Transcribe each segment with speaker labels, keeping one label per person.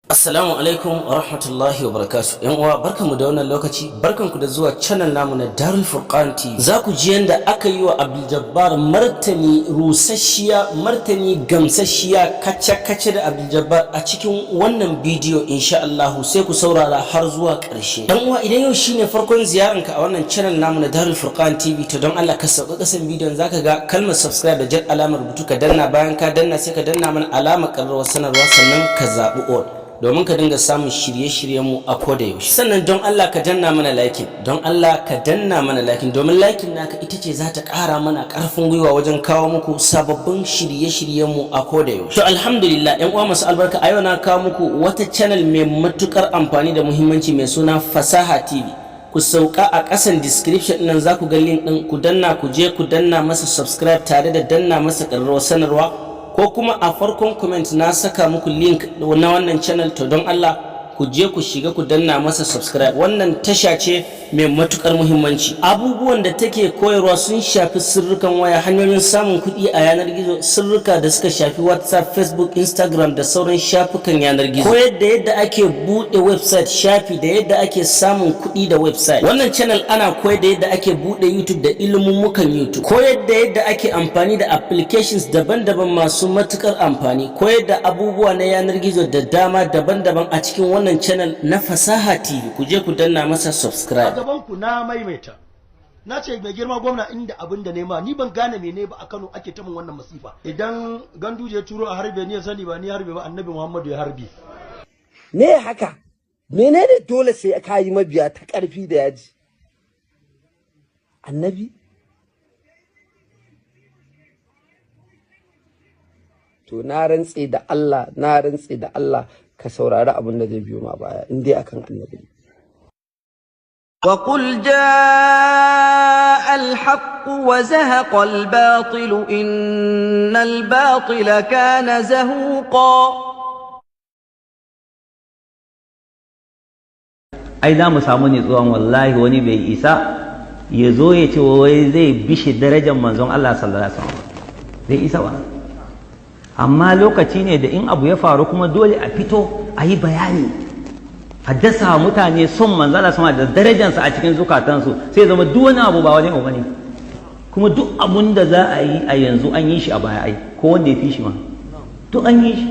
Speaker 1: Assalamu alaikum wa rahmatullahi wa barakatuh. Yan uwa, barkanmu da wannan lokaci, barkanku da zuwa channel namu na Darul Furqan TV. Za ku ji yanda aka yi wa Abdul Jabbar martani rusasshiya, martani gamsasshiya, kace-kace da Abdul Jabbar a cikin wannan bidiyo insha Allah. Sai ku saurara har zuwa ƙarshe. Dan uwa, idan yau shine farkon ziyaranka a wannan channel namu na Darul Furqan TV, to don Allah ka sauka kasan bidiyon, zaka ga kalmar subscribe da jar alamar rubutu, ka danna. Bayan ka danna, sai ka danna mana alamar ƙararrawar sanarwa, sannan ka zaɓi all, domin ka dinga samun shirye-shiryenmu a koda yaushe. Sannan don Allah ka danna mana liking, don Allah ka danna mana liking, domin liking naka ita ce za ta ƙara mana ƙarfin gwiwa wajen kawo muku sababbin shirye-shiryenmu a koda yaushe. To alhamdulillah, yan uwa masu albarka, a yau na kawo muku wata channel mai matukar amfani da muhimmanci mai suna Fasaha TV. Ku sauka a ƙasan description nan, za ku ga link ɗin, ku danna, ku je ku danna masa subscribe tare da danna masa ƙararrawar sanarwa, ko kuma a farkon comment na saka muku link na wannan channel. To don Allah ku je ku shiga ku danna masa subscribe. Wannan tasha ce mai matukar muhimmanci. Abubuwan da take koyarwa sun shafi sirrukan waya, hanyoyin samun kuɗi a yanar gizo, sirrika da suka shafi WhatsApp, Facebook, Instagram da sauran shafukan yanar gizo, koyar da yadda ake buɗe website, shafi, da yadda ake samun kuɗi da website. Wannan channel ana koyar da yadda ake buɗe YouTube da ilmummukan YouTube, koyar da yadda ake amfani da applications daban-daban masu matukar amfani, koyar da abubuwa na yanar gizo da dama daban-daban a cikin wannan channel na Fasaha TV. Ku je ku danna masa
Speaker 2: a
Speaker 1: subscribe.
Speaker 2: Gaban ku na maimaita, na ce mai girma gwamna, inda abin da nema ni ban gane mene ba, a Kano ake ta min wannan masifa. Idan Ganduje turo a harbe ni, ya sani ba ni harbe ba, Annabi Muhammadu ya harbe.
Speaker 3: Me haka? Menene dole sai ka yi mabiya ta ƙarfi da yaji? Annabi to, na rantse da Allah, na rantse da Allah, ka saurari abin da zai biyo ma baya in dai akan annabi ne.
Speaker 4: وقل جاء الحق وزهق الباطل إن الباطل كان زهوقا.
Speaker 5: Ai za mu samu nutsuwan. Wallahi wani bai isa ya zo ya ce wai zai bishe darajar manzon Allah sallallahu alaihi wasallam, zai isa ba. Amma lokaci ne da in abu ya faru kuma dole a fito a yi bayani, a dasa mutane son manzon Allah sama da darajarsa a cikin zukatansu, sai zama duk wani abu ba wani abu bane. Kuma duk abun da za a yi a yanzu, an yi shi a baya ai, ko wanda ya fi shi ma duk an yi shi.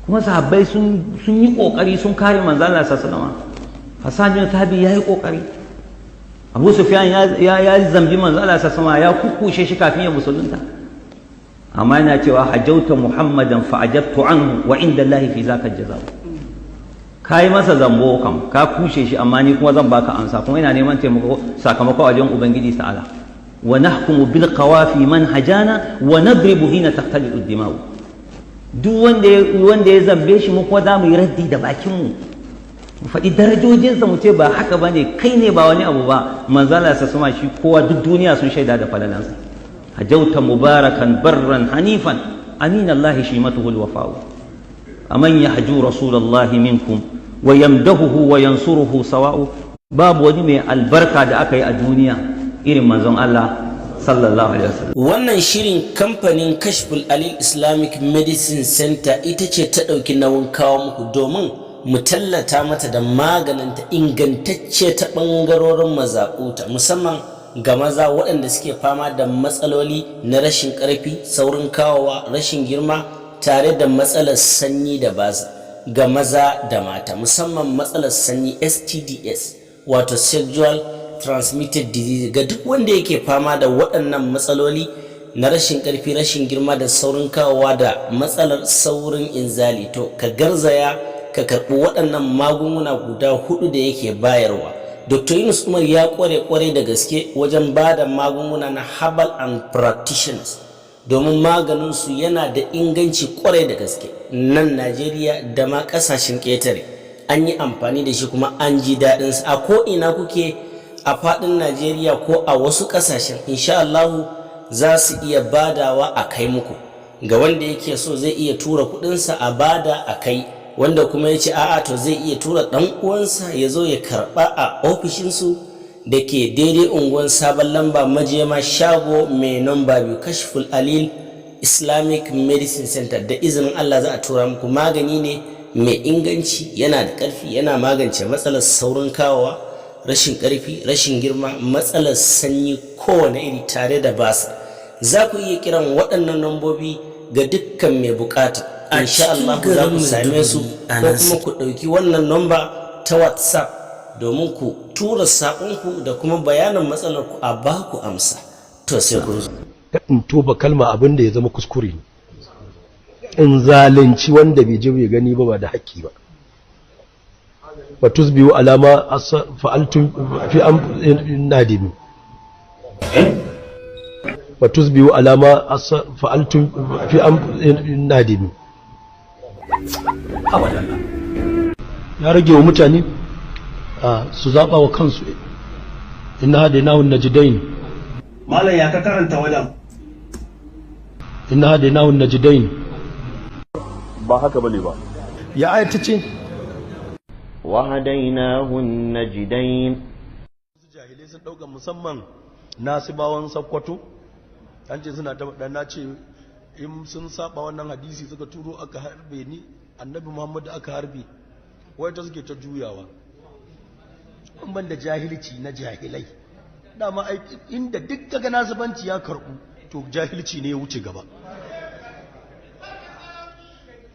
Speaker 5: Kuma sahabbai sun yi kokari sun kare manzon Allah sallallahu alaihi wasallam. Hassan bin Thabit ya yi kokari, Abu Sufyan ya zambi manzo Allah sallallahu alaihi, ya kukkushe shi kafin ya musulunta, amma yana cewa: "Hajauta Muhammadan fa ajabtu anhu wa inda Allah fi zaka jazaa." Kai masa zambo kam, ka kushe shi, amma ni kuma zan baka amsa, kuma ina neman taimako, sakamako a wajen Ubangiji ta'ala. Wa nahkumu bil qawafi man hajana wa nadribu hina taqtali ad-dima'u. Duk wanda ya zambe shi, mu kuma za mu yi raddi da bakin mu, mu faɗi darajojinsa, mu ce ba haka ba ne, kai ne ba wani abu ba. Manzala sa suma shi kowa duk duniya sun shaida da falalansa. "Hajauta mubarakan barran hanifan amin Allah shimatuhu alwafa'u, aman yahju rasulullahi minkum wa yamdahuhu wa yansuruhu sawa'u." Babu wani mai albarka da aka yi a duniya irin manzon Allah sallallahu alaihi wasallam.
Speaker 1: Wannan shirin kamfanin Kashful Alil Islamic Medicine Center ita ce ta ɗauki nauyin kawo muku, domin mu tallata mata da maganinta ingantacce ta ɓangarorin mazaƙuta, musamman ga maza waɗanda suke fama da matsaloli na rashin ƙarfi, saurin kawowa, rashin girma, tare da matsalar sanyi da baza ga maza da mata, musamman matsalar sanyi, STDs, wato sexual transmitted disease. Ga duk wanda yake fama da waɗannan matsaloli na rashin ƙarfi, rashin girma da saurin kawowa da matsalar saurin inzali, to ka garzaya ka karɓi waɗannan magunguna guda hudu da yake bayarwa. Dr. Yunus Umar ya ƙware ƙware da gaske wajen ba da magunguna na herbal and practitioners, domin maganinsu yana da inganci ƙwarai da gaske. Nan Najeriya da ma ƙasashen ƙetare an yi amfani da shi kuma an ji daɗinsa. A ko ina kuke a faɗin Najeriya ko a wasu ƙasashen, insha Allahu za su iya badawa a kai muku. Ga wanda yake so, zai iya tura kuɗinsa a bada a kai. Wanda kuma ya ce a'a, to zai iya tura ɗan uwansa ya zo ya karɓa a ofishinsu da ke daidai unguwan Sabon Lamba, Majema, shago mai namba 2, Kashful Alil Islamic Medicine Center. Da izinin Allah za a tura muku magani ne. mai inganci, yana da ƙarfi, yana magance matsalar saurin kawowa, rashin ƙarfi, rashin girma, matsalar sanyi kowane iri tare da basa. Za ku iya kiran waɗannan lambobi ga dukkan mai bukata. Insha Allah za ku same su, ko kuma ku ɗauki wannan namba ta WhatsApp domin ku tura saƙonku da kuma bayanin matsalar ku, a ba ku amsa. To, sai kun zo.
Speaker 2: In toba kalma, abin da ya zama kuskure ne, in zalunci wanda bai je bai gani ba, ba da haƙƙi ba. Wa tusbihu alama fa'altum fi nadimi, wa tusbihu alama fa'altum fi nadimi. Ya rage wa mutane su zaɓa wa kansu. Inna hadainahu najdain.
Speaker 6: Malam, ya ka karanta wajen?
Speaker 2: Inna hadainahu najdain.
Speaker 7: Ba haka bane ba.
Speaker 2: Ya ayata ce?
Speaker 8: وهديناه النجدين.
Speaker 2: Jahilai sun ɗauka, musamman nasibawan Sakkwato, an ce suna ta na ce in sun saba wannan hadisi suka turo aka harbe ni, Annabi Muhammad aka harbe, wai ta suke ta juyawa. In ban da jahilci na jahilai, dama inda duk kaga nasibanci ya karbu, to jahilci ne ya wuce gaba.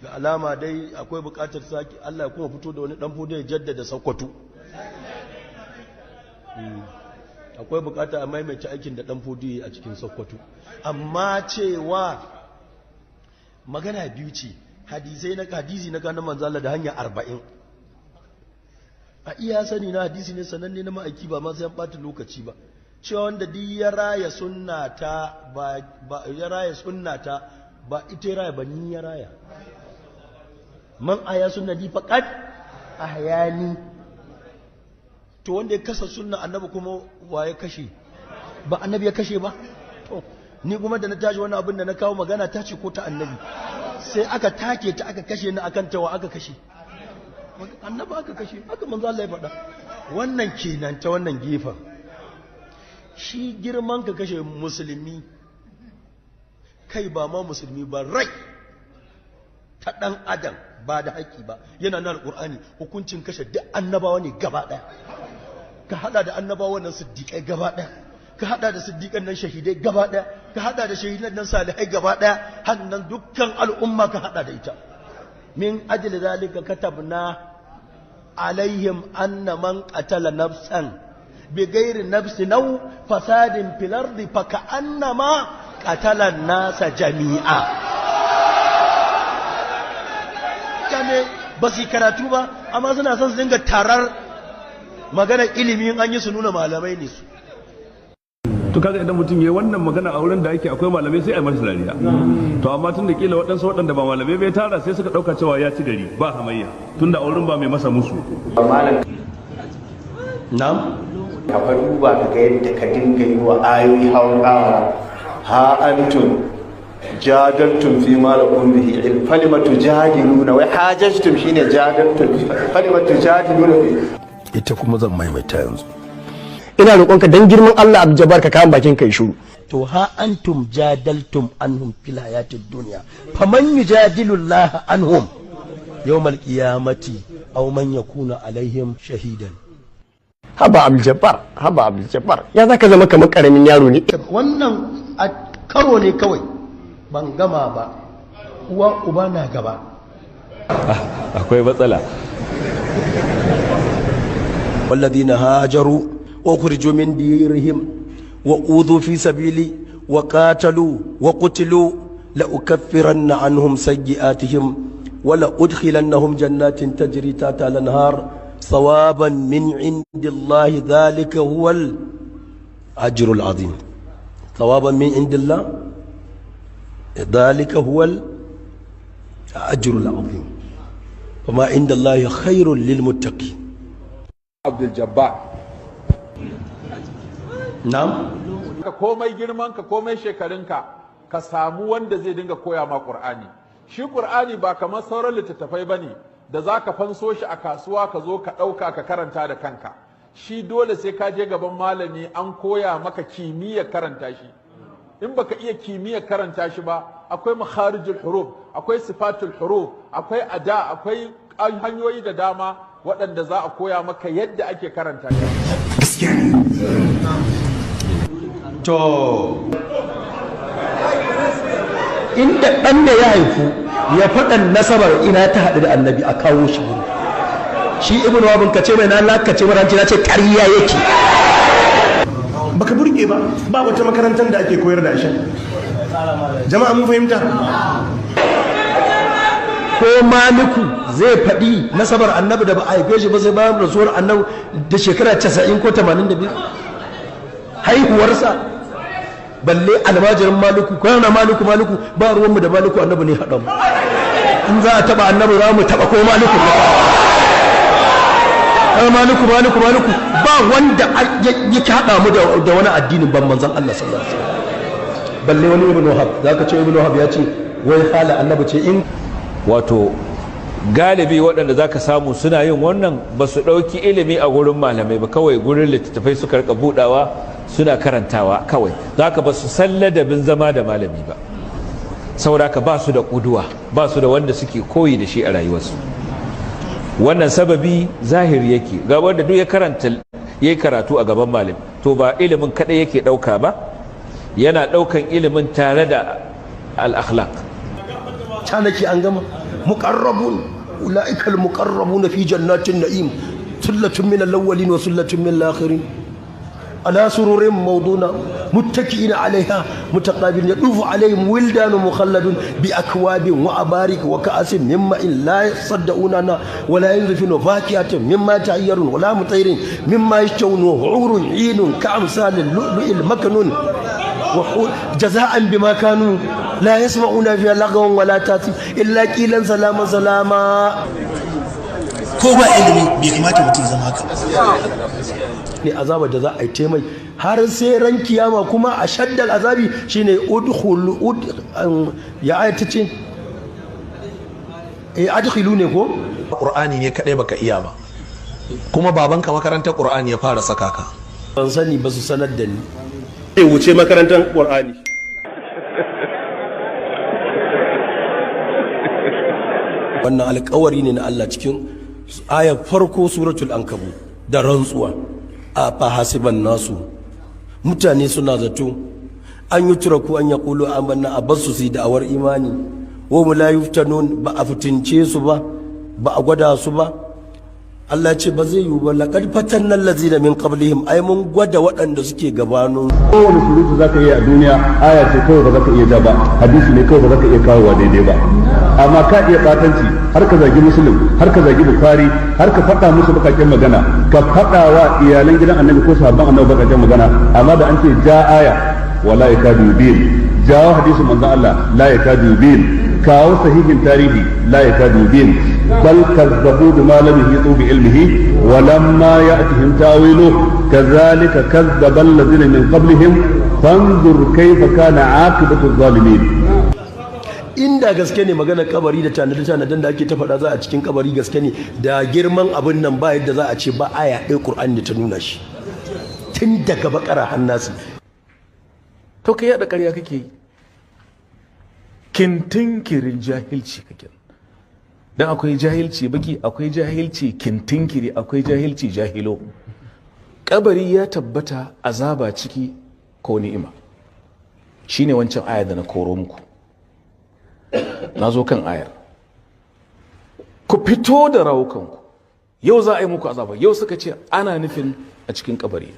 Speaker 2: Ga alama dai akwai bukatar saki Allah ya kuma fito da wani dan fodo ya jaddada Sakkwato. Akwai bukata a maimaita aikin da dan fodo a cikin Sakkwato. Amma cewa magana biyu ce, hadisai na hadisi na kanan manzala da hanya 40, a iya sani na, hadisi ne sananne na ma'aiki, ba ma sai an bata lokaci ba, cewa wanda duk ya raya sunnata ba, ya raya sunnata ba, ita ya raya ba, ni ya raya. Man aya sunnati faqad ahyani. To, wanda ya kasa sunna Annabi kuma wa ya kashe? Ba Annabi ya kashe ba? To, ni kuma da na tashi, wani abin da na kawo magana ta ce ko ta Annabi, sai aka take ta aka kashe ni akan tawa. Aka kashe Annabi, aka kashe, aka manzo Allah ya faɗa. Wannan kenan ta wannan gefen. Shi girman ka kashe musulmi, kai, ba ma musulmi ba, rai ta ɗan adam ba da haƙƙi ba, yana na Alƙur'ani, hukuncin kashe duk annabawa ne gaba ɗaya. Ka haɗa da annabawan nan siddiƙai gaba ɗaya, ka haɗa da siddiƙan nan shahidai gaba ɗaya, ka haɗa da shahidan nan salihai gaba ɗaya, hannan dukkan al'umma ka haɗa da ita. Min ajli zalika katabna alaihim anna man qatala nafsan bighairi nafsin aw fasadin fil ardi fa ka'annama qatala an-nasa jami'a. Mutane ba su yi karatu ba, amma suna son su dinga tarar maganar ilimi, an yi su nuna malamai ne su.
Speaker 7: To, kaga idan mutum yayi wannan magana a wurin da yake akwai malamai, sai a yi masa dariya. To, amma tun da kila waɗansu waɗanda ba malamai bai tara, sai suka ɗauka cewa ya ci gari ba hamayya, tun da a wurin ba mai masa musu.
Speaker 6: Malam.
Speaker 2: Na'am.
Speaker 6: Ka fa duba ka ga yadda ka dinga yi wa ayoyi hawan kawara. Ha antum jadaltum fi ma lakum bihi ilm falima tujadiluna, wai hajajtum shine jadaltum, falima tujadiluna fi.
Speaker 2: Ita kuma zan maimaita yanzu.
Speaker 9: Ina roƙonka dan girman Allah, Abdul Jabbar, ka kama bakin kai shiru.
Speaker 2: To, ha antum jadaltum anhum fil hayatid dunya, faman yujadilu Allah anhum yawmal qiyamati aw man yakuna alaihim shahidan.
Speaker 9: Haba Abdul Jabbar, haba Abdul Jabbar, ya zaka zama kamar karamin yaro ne?
Speaker 2: Wannan a karo ne kawai, ban gama ba, uwa uba na gaba.
Speaker 7: Akwai matsala.
Speaker 2: والذين هاجروا وأخرجوا من ديرهم وأوذوا في سبيلي وقاتلوا وقتلوا لأكفرن عنهم سيئاتهم ولأدخلنهم جنات تجري تحتها الأنهار ثوابا من عند الله، ذلك هو الأجر العظيم. ثوابا من عند الله، ذلك هو الأجر العظيم، وما عند الله خير للمتقين.
Speaker 10: Abdul Jabbar.
Speaker 2: نعم.
Speaker 10: Ka komai girman ka, komai shekarunka, ka samu wanda zai dinga koya ma Qur'ani. Shi Qur'ani ba kamar sauran littattafai bane da zaka fanso shi a kasuwa ka zo ka ɗauka ka karanta da kanka. Shi dole sai ka je gaban malami an koya maka kimiyyar karanta shi. In baka iya kimiyyar karanta shi ba, akwai makharijul huruf, akwai sifatul huruf, akwai ada, akwai hanyoyi da dama waɗanda za a koya maka yadda ake karanta shi.
Speaker 11: Gaskiya ne.
Speaker 2: To, inda ɗan da ya haifu ya faɗan nasabar ina ta haɗu da Annabi, a kawo shi gudu. Shi Ibn Wabin ka ce mai na lakace mara na ce ƙarya yake.
Speaker 11: Baka burge ba, ba wata makarantar da ake koyar da asha. Jama'a, mun fahimta?
Speaker 2: Ko Maliku zai faɗi nasabar Annabi da ba a haife shi ba sai bayan rasuwar Annabi da shekara 90 ko 85 haihuwarsa? Balle almajirin Maliku ko yana Maliku. Maliku ba ruwanmu da Maliku, Annabi ne haɗa mu. In za a taɓa Annabi za mu taɓa, ko Maliku ne. Maliku, Maliku, Maliku, ba wanda yake haɗa mu da wani addinin ban manzon Allah sallallahu alaihi wasallam. Balle wani Ibn Wahab, zaka ce Ibn Wahab ya ce wai hala Annabi ce in
Speaker 12: Wato galibi waɗanda za ka samu suna yin wannan ba su ɗauki ilimi a gurin malamai ba, kawai gurin littattafai suka rika budawa suna karantawa kawai. Za ka ba su san ladabin zama da malami ba, saboda ka ba su da ƙuduwa, ba su da wanda suke koyi da shi a rayuwarsu. Wannan sababi zahiri yake ga wanda duk ya karanta, ya yi karatu a gaban malami, to ba ilimin kaɗai yake ɗauka ba, yana ɗaukan ilimin tare da al-akhlaq.
Speaker 2: Canaki an gama muqarrabun, ulaika al-muqarrabun fi jannatin na'im, thullatun min al-awwalin wa thullatun min al-akhirin, ala sururin mawduna, muttaki'ina 'alayha mutaqabilin, yadufu 'alayhim wildanun mukhalladun bi akwabin wa abarik wa ka'asin min ma'in la yasaddauna wa la yanzifun, fakihatin mimma ta'ayyarun wa la mutayrin mimma yashtawun, wa hurun 'inun ka'amsalil lu'lu'il maknun, جزاء بما كانوا لا يسمعون فيها لغوا ولا تاثيم إلا قيلا سلاما سلاما.
Speaker 11: Ko ba ilimi, bai kamata mutum zama haka.
Speaker 2: Ne azabar da za a yi taimai har sai ran kiyama. Kuma a shaddal azabi shine udkhul ya ayata ce eh adkhilu ne ko?
Speaker 13: Qur'ani ne kadai baka iya ba, kuma babanka makarantar Qur'ani ya fara saka ka.
Speaker 2: Ban sani ba, su sanar da ni.
Speaker 11: Wuce makarantar Qur'ani.
Speaker 2: Wannan alkawari ne na Allah cikin ayar farko, Suratul Ankabut, da rantsuwa. A fahasiban nasu, mutane suna zato, an yutraku an yaqulu amanna, a basu su da'awar imani, wa hum la yuftanun, ba a fitince su ba, ba a gwada su ba? Allah ce ba zai yiwu ba. Laqad fatanna allazina min qablihim, ai mun gwada waɗanda suke gabanin.
Speaker 7: Kowane surutu zaka iya a duniya, aya ce kawai ba za ka iya ja ba, hadisi ne kawai ba za ka iya kawowa daidai ba. Amma ka iya batanci, har ka zagi Muslim, har ka zagi Bukhari, har ka faɗa musu bakakken magana, ka faɗa wa iyalan gidan Annabi ko sahabban Annabi bakakken magana. Amma da an ce ja aya, wala yakadu yubin, jawo hadisin manzon Allah, la yakadu yubin, kawo sahihin tarihi, la yakadu yubin. Bal kazzabu bima lam yuhitu bi ilmihi wa lamma ya'tihim tawilu, kadhalika kazzaba alladhina min qablihim, fanzur kayfa kana aqibatu adh-dhalimin.
Speaker 2: Inda gaske ne magana kabari da tanade-tanaden da ake ta faɗa za a cikin kabari gaske ne, da girman abin nan ba yadda za a ce ba aya ɗaya Ƙur'ani da ta nuna shi tun daga Bakara hannasi.
Speaker 14: To kai yada ƙarya kake yi, kintinkirin jahilci kake. Dan akwai jahilci baki, akwai jahilci kintinkiri, akwai jahilci jahilo. Kabari ya tabbata, azaba ciki ko ni'ima, shine wancan aya da na koro muku. Na zo kan ayar, ku fito da rawukanku, yau za a yi muku azaba. Yau suka ce ana nufin a cikin kabari.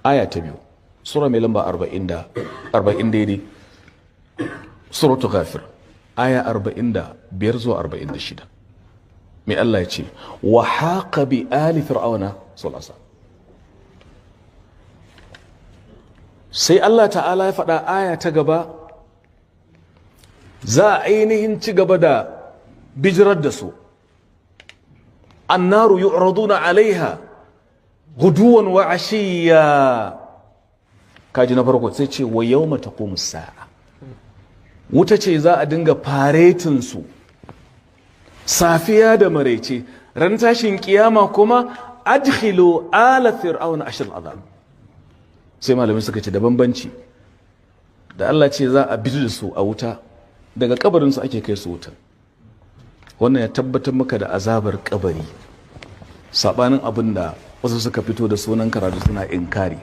Speaker 14: Aya ta biyu, sura mai lamba 40 daidai, Suratu Ghafir, aya 45 zuwa 46. Mai Allah ya ce? Wa haqa bi ali fir'auna sulasa. Sai Allah ta'ala ya faɗa aya ta gaba, za a ainihin ci gaba da bijirar da su. Annaru yu'raduna alaiha guduwan wa ashiya. Kaji na farko, sai ce wa yawma taqumu sa'a. Wuta ce za a dinga faretin su safiya da maraice. Ran tashin kiyama kuma, adkhilu ala fir'auna ashir azab. Sai malamai suka ce da bambanci da Allah ce za a bi da su a wuta, daga kabarinsu ake kai su wuta. Wannan ya tabbatar maka da azabar kabari, sabanin abin da wasu suka fito da sunan karatu suna inkari.